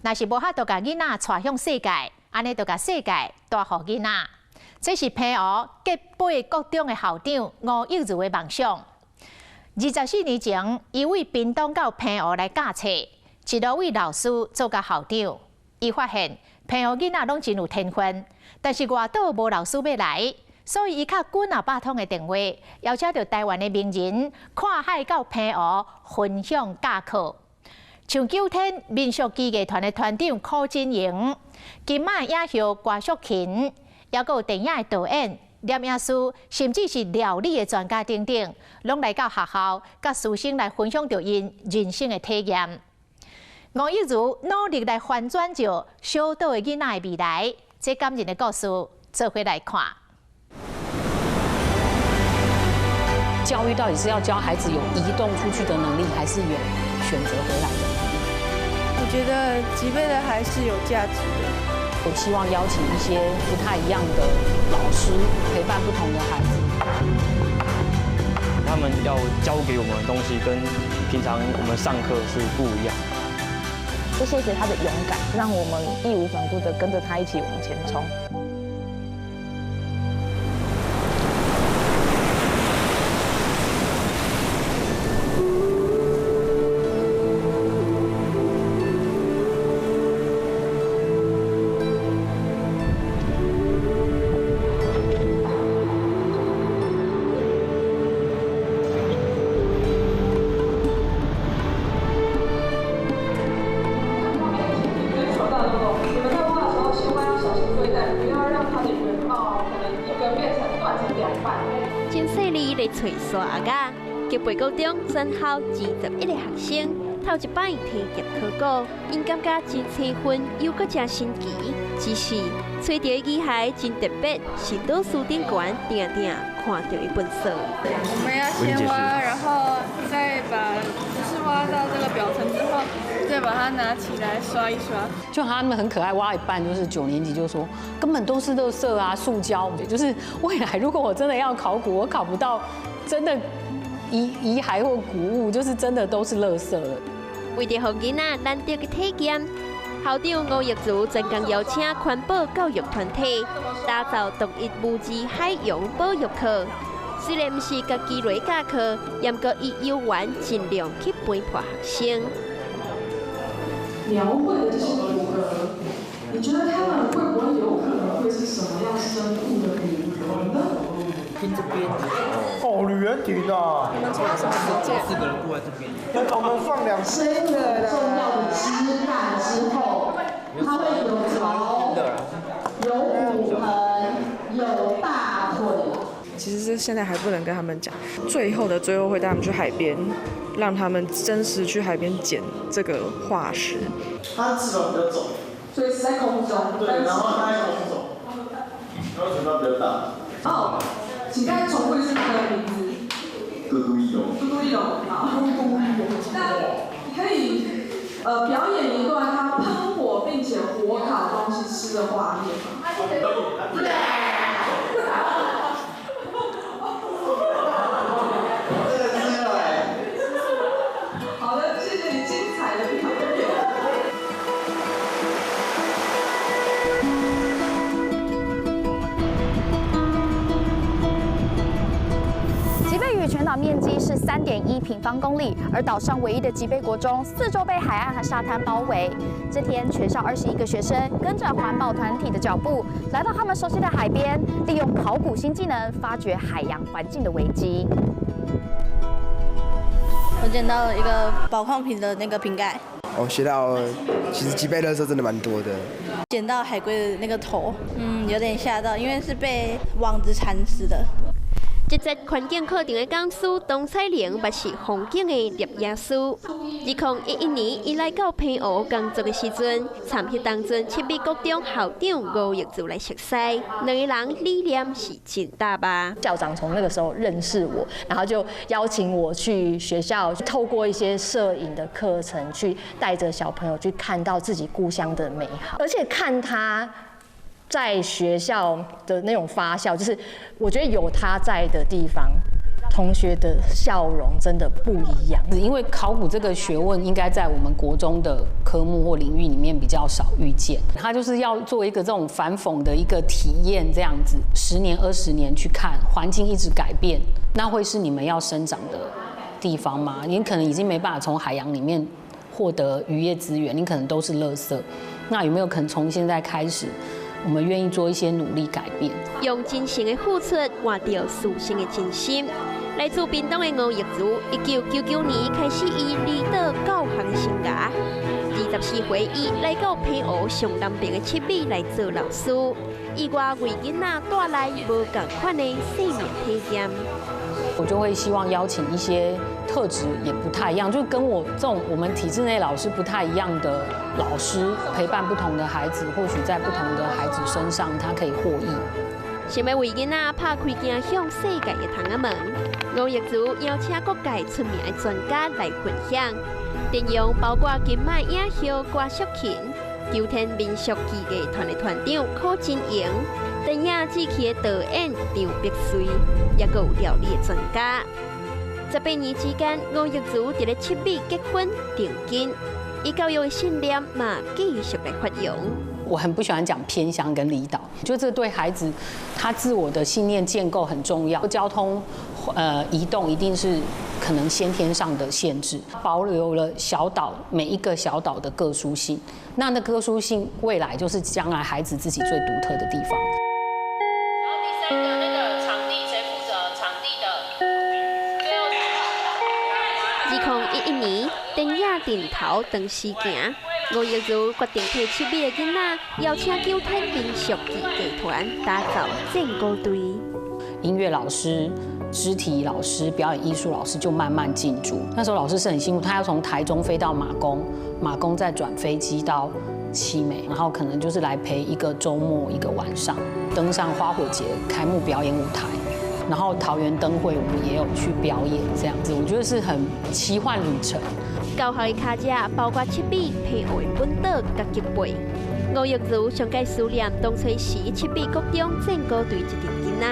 若是無法度共囡仔帶向世界，按呢就共世界帶予囡仔。這是澎湖吉貝國中的校長吳玉如的夢想。24年前，伊為屏東到澎湖來教冊，一路為老師做到校長。伊發現澎湖囡仔攏真有天分，但是外島無老師欲來，所以伊敲幾若百通的電話，邀請著台灣的名人跨海到澎湖分享教課。像九天民俗技藝團的團長柯金瑩、金馬影后郭淑琴，抑閣有電影的導演、攝影師，甚至是料理的專家等等，攏來到學校，佮師生來分享著𪜶人生的體驗。吳玉如努力來翻轉著小島的囡仔的未來，這感人的故事，做伙來看。教育到底是要教孩子有移動出去的能力，還是有選擇回來的能力？我覺得脊背的還是有價值的。我希望邀請一些不太一樣的老師，陪伴不同的孩子。他們要教給我們的東西，跟平常我們上課是不一樣。就謝謝他的勇敢，讓我們義無反顧地跟着他一起往前衝。吉貝高中全校21个學生，頭一擺體驗考古，𪜶感覺真興奮，又閣真新奇。只是揣著的遺骸真特別，是老師頂懸定定看著的糞埽。我們要先挖，然後再把，就是挖到這個表層之後，再把它拿起來刷一刷。就他們很可愛，挖一半就是9年級就說，根本都是垃圾啊，塑膠。就是未來如果我真的要考古，我考不到真的。遺骸或古物，就是真的都是垃圾了。為著予囡仔難得的體驗，校長吳玉如專工邀請環保教育團體，打造獨一無二海洋保育課。雖然毋是家己來教課，毋過伊猶原盡量去陪伴學生。描繪的這些骨骼，你覺得他們會不會有可能會是什麼樣生物的骨骼呢？聽這邊。哦，呂元廷啊！你們抽到什麼時間？ 4個人過來這邊。我們放兩生的重要的枝幹之後，它會有巢，有骨盆，有大腿。其實是現在還不能跟他們講，最後的最後會帶他們去海邊，讓他們真實去海邊撿這個化石。它翅膀比較重，所以是在空中。對，然後它在空中，然後嘴巴比較大。哦。請再重複一次他的名字。嘟嘟翼龍。嘟嘟翼龍，好。嘟嘟翼龍。那你可以表演一段他噴火並且火烤東西吃的畫面嗎？對。好的，謝謝你精彩的表演。吉貝嶼全島面積是3.1平方公里，而島上唯一的吉貝國中，四周被海岸和沙灘包圍。這天，全校21個學生跟着環保團體的腳步，來到他們熟悉的海邊，利用考古新技能，發掘海洋環境的危機。我撿到了一個寶礦瓶的那個瓶蓋。我學到，其實吉貝垃圾真的蠻多的。撿到海龜的那個頭，有點嚇到，因為是被網子纏死的。這節環境課程的講師董彩玲，嘛是風景的攝影師。2011年，伊來到澎湖工作的時陣，參與當陣七美國中校長吳玉如來熟似，兩个人理念是真搭吧。校長從那個時候認識我，然後就邀請我去學校，透過一些攝影的課程，去帶著小朋友去看到自己故鄉的美好，而且看他在學校的那種發酵，就是我覺得有他在的地方，同学的笑容真的不一样。因为考古这个学问应该在我们国中的科目或领域里面比较少遇见，他就是要做一个这种反讽的一个体验，这样子，10年、20年去看环境一直改变，那会是你们要生长的地方吗？你可能已经没办法从海洋里面获得渔业资源，你可能都是垃圾。那有没有可能从现在开始，我们愿意做一些努力改变？用真诚的付出换到属性的真心。来自屏东的吴玉如，1999年开始伊离岛教学的生涯。24岁，伊来到澎湖上南边的七美来做老师，意外为囡仔带来无仝款的生命体验。我就会希望邀请一些特质也不太一样，就跟我这种我们体制内老师不太一样的老师，陪伴不同的孩子，或许在不同的孩子身上，他可以获益。想欲为囡仔拍开走向世界的窗仔门，吴玉如邀请各界出名的专家来分享，阵容包括金马影后郭淑琴、九天民俗技艺团的团长柯金莹、电影《志气》的导演张碧穗，也阁有料理的专家。18年之间，吴玉如伫咧七美结婚定金，伊教育的信念嘛继续来发扬。我很不喜欢讲偏乡跟离岛，觉得这对孩子他自我的信念建构很重要。交通，移动一定是可能先天上的限制，保留了小岛每一个小岛的个殊性。那个殊性未来就是将来孩子自己最独特的地方。然后第三个那个场地谁负责？场地的。2011年，电影《阵头长时行》。吴玉如决定替七美的囡仔邀请九天民俗技艺团打造战鼓队。音乐老师、肢体老师、表演艺术老师就慢慢进驻。那时候老师是很辛苦，他要从台中飞到马公，马公再转飞机到七美，然后可能就是来陪一个周末一个晚上，登上花火节开幕表演舞台，然后桃园灯会我们也有去表演，这样子我觉得是很奇幻旅程。教学的卡车包括七美、澎湖的本岛佮吉贝。吴玉如上届思念当初时七美国中战鼓队一阵囡仔，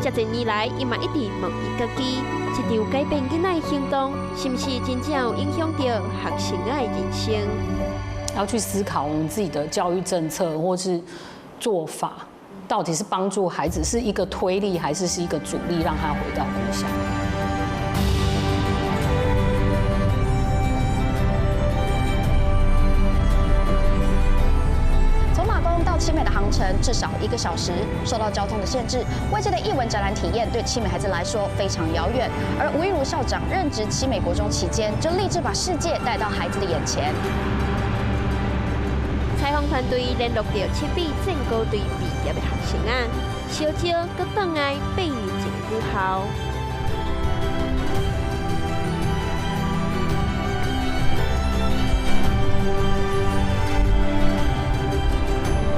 这侪年来，伊嘛一直问伊家己：这场改变囡仔的行动，是毋是真正有影响到学生仔的人生？要去思考我们自己的教育政策或是做法，到底是帮助孩子是一个推力，还是一个阻力，让他回到故乡？七美的航程至少1个小时，受到交通的限制，外界的艺文展览体验对七美孩子来说非常遥远。而吴玉如校长任职七美国中期间，就立志把世界带到孩子的眼前。采访团队联络到七美战鼓队毕业的学生啊，相招阁转来8年前的母校。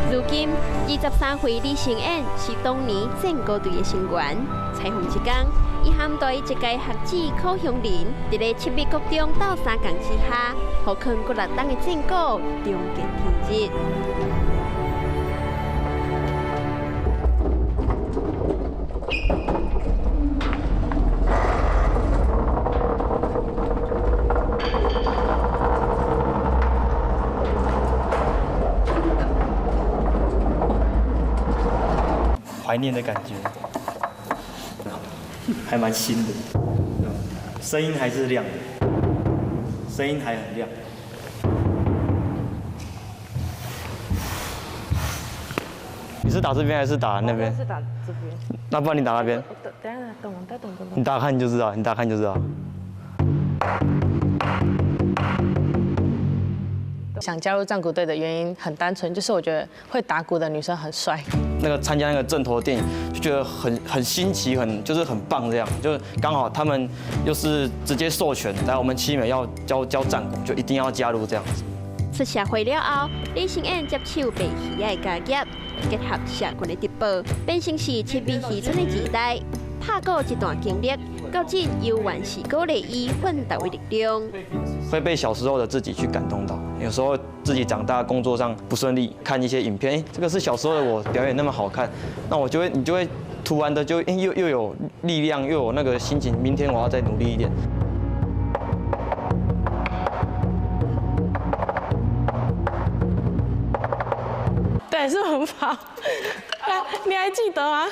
如今，23岁李成燕是当年战鼓队的成员。采访一天，伊含带一届学子柯香林，伫咧七美国中斗相共之下，予扛过6担的战鼓重见天日。怀念的感觉，还蛮新的，声音还是亮的，声音还很亮。你是打这边还是打那边？是打这边。那不然你打那边？等下，等等等等。你打看就知道，你打看就知道。想加入战鼓队的原因很单纯，就是我觉得会打鼓的女生很帅。那个参加那个阵头电影，就觉得很新奇，就是很棒这样，就是刚好他们又是直接授权来我们七美要教战鼓，就一定要加入这样子。出社会了后，李成燕接手卖鱼仔的家业，结合社群的直播，变成是七美渔村的二代。拍鼓这段经历，到今犹原是鼓励伊奋斗的力量。会被小时候的自己去感动到，有时候自己长大工作上不顺利，看一些影片，哎，这个是小时候的我表演那么好看，那你就会突然的就又有力量，又有那个心情，明天我要再努力一点。对，是文宝。你还记得吗？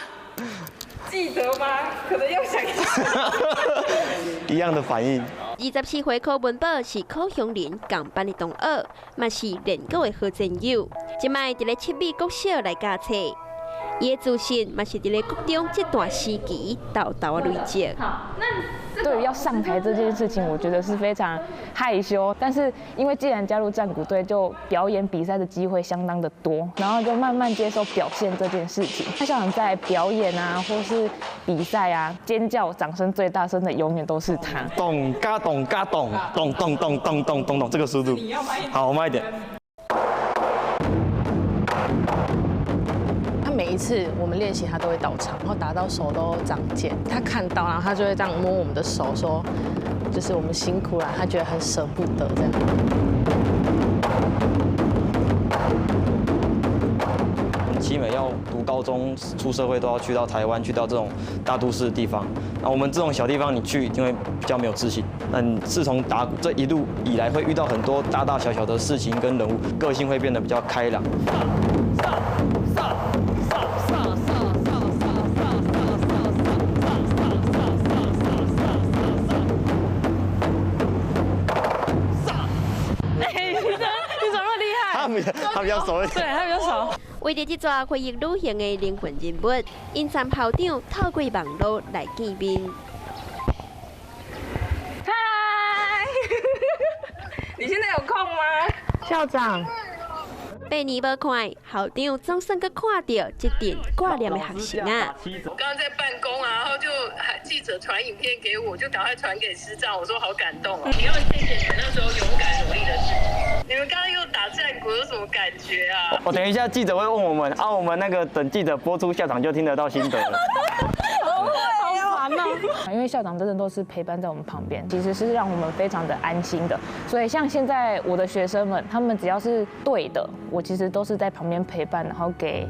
记得吗？可能要想一下。一样的反应。24岁柯文宝是柯香林共班的同学，嘛是练鼓的好战友。这摆伫咧七美国小来教册，伊的自信嘛是伫咧国中这段时期沓沓的累积。好，那对于要上台这件事情，我觉得是非常害羞。但是因为既然加入战鼓队，就表演比赛的机会相当的多，然后就慢慢接受表现这件事情。他校长在表演啊，或是比赛啊，尖叫、掌声最大声的永远都是他。咚嘎咚嘎咚咚咚咚咚咚咚咚，这个速度。好，我慢一点。每一次我们练习，他都会到场，然后打到手都长茧。他看到，然后他就会这样摸我们的手，说：“就是我们辛苦了。”他觉得很舍不得这样。我们七美要读高中、出社会都要去到台湾，去到这种大都市的地方。那我们这种小地方，你去一定会比较没有自信。那你自从打鼓这一路以来，会遇到很多大大小小的事情跟人物，个性会变得比较开朗。他比较熟一点，对，他比较熟。为著这撮回忆旅行的灵魂人物，𪜶三校长透过网路来见面。嗨，你现在有空吗？校长。8年无看，校长总算阁看到这阵挂念的学生啊！我刚刚在办公啊，然后就记者传影片给我，就赶快传给师长，我说好感动哦！你要谢谢你们那时候勇敢努力的事情。你们刚刚又打战鼓，有什么感觉啊？我等一下记者会问我们啊，我们那个等记者播出，校长就听得到心得了。好烦哦！因为校长真的都是陪伴在我们旁边，其实是让我们非常的安心的。所以像现在我的学生们，他们只要是对的，我其实都是在旁边陪伴，然后给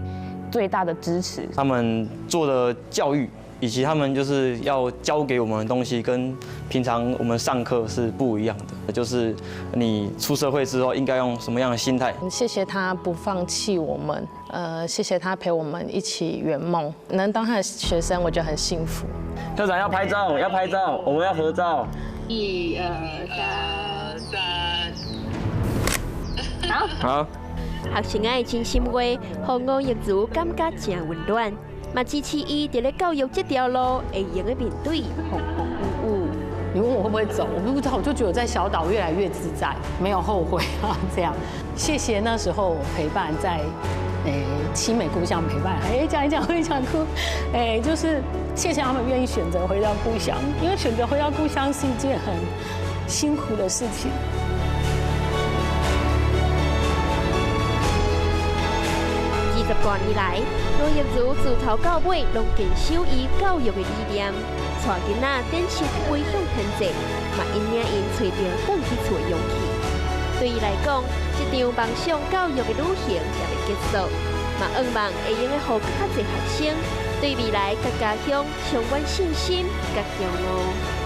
最大的支持。他们做的教育，以及他们就是要教给我们的东西，跟平常我们上课是不一样的。就是你出社会之后应该用什么样的心态？谢谢他不放弃我们，谢谢他陪我们一起圆梦。能当他的学生，我觉得很幸福。校长要拍照，要拍照，我们要合照。1、2、3，好。好。学生仔的真心话，予吴玉如感觉真温暖，嘛支持伊伫咧教育这条路会用得面对风风雨雨。你问我会不会走，我不知道，我就觉得我在小岛越来越自在，没有后悔啊。这样，谢谢那时候我陪伴在，七美故乡陪伴，讲一讲会想哭，就是谢谢他们愿意选择回到故乡，因为选择回到故乡是一件很辛苦的事情。20多年来，吴玉如自头到尾拢坚守伊教育的理念，带囡仔展翅飞向天际，嘛引领𪜶揣著转去厝的勇气。对伊来讲，这场梦想教育的旅行也未结束，嘛向望会用得予较济学生对未来佮家乡充满信心佮骄傲。